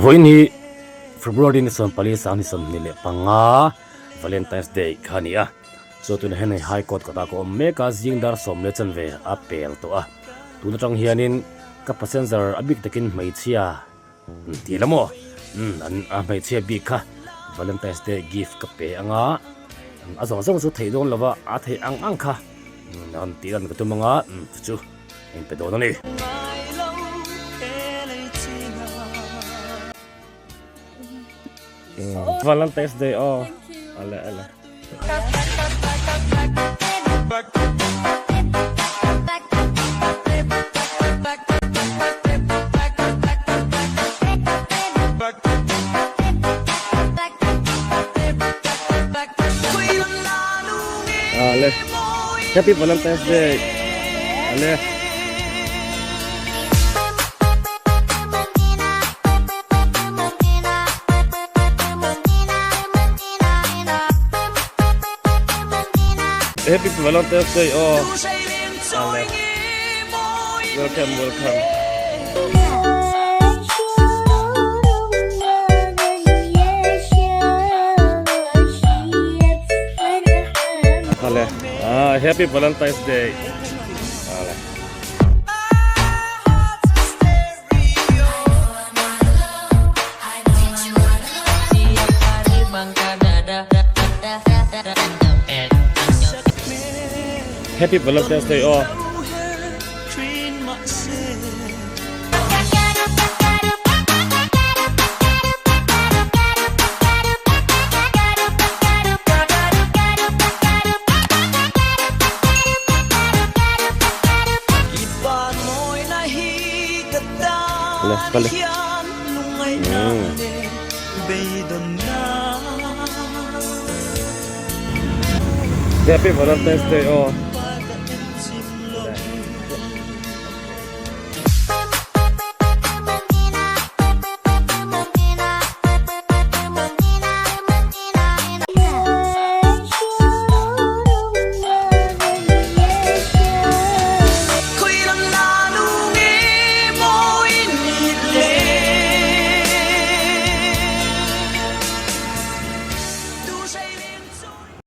Vawiin hi February ni 14 25 Valentine's Day kha a ni a, chu tunah hian hei High Court kawtah ka awm mek a, zing dar sawm leh chanve a pel tawh a, tun atang hianin ka passenger a bik takin hmeichhia an ti la maw? Umm an a hmeichhia bik kha Valentine's Day gift ka pe anga a zawng zawng chu theih dawn lova a theih ang ang kha an tih lan ka tum anga chu chu in pe dawn a ni. Valentine's Day aw ale ale. Ale Happy Valentine's Day ale. Happy Valentine's Day aw. Ale. Welcome, welcome. Ale. Ah, Happy Valentine's Day. Ale. Happy Valentine's Day aw. Happy Valentine's Day aw.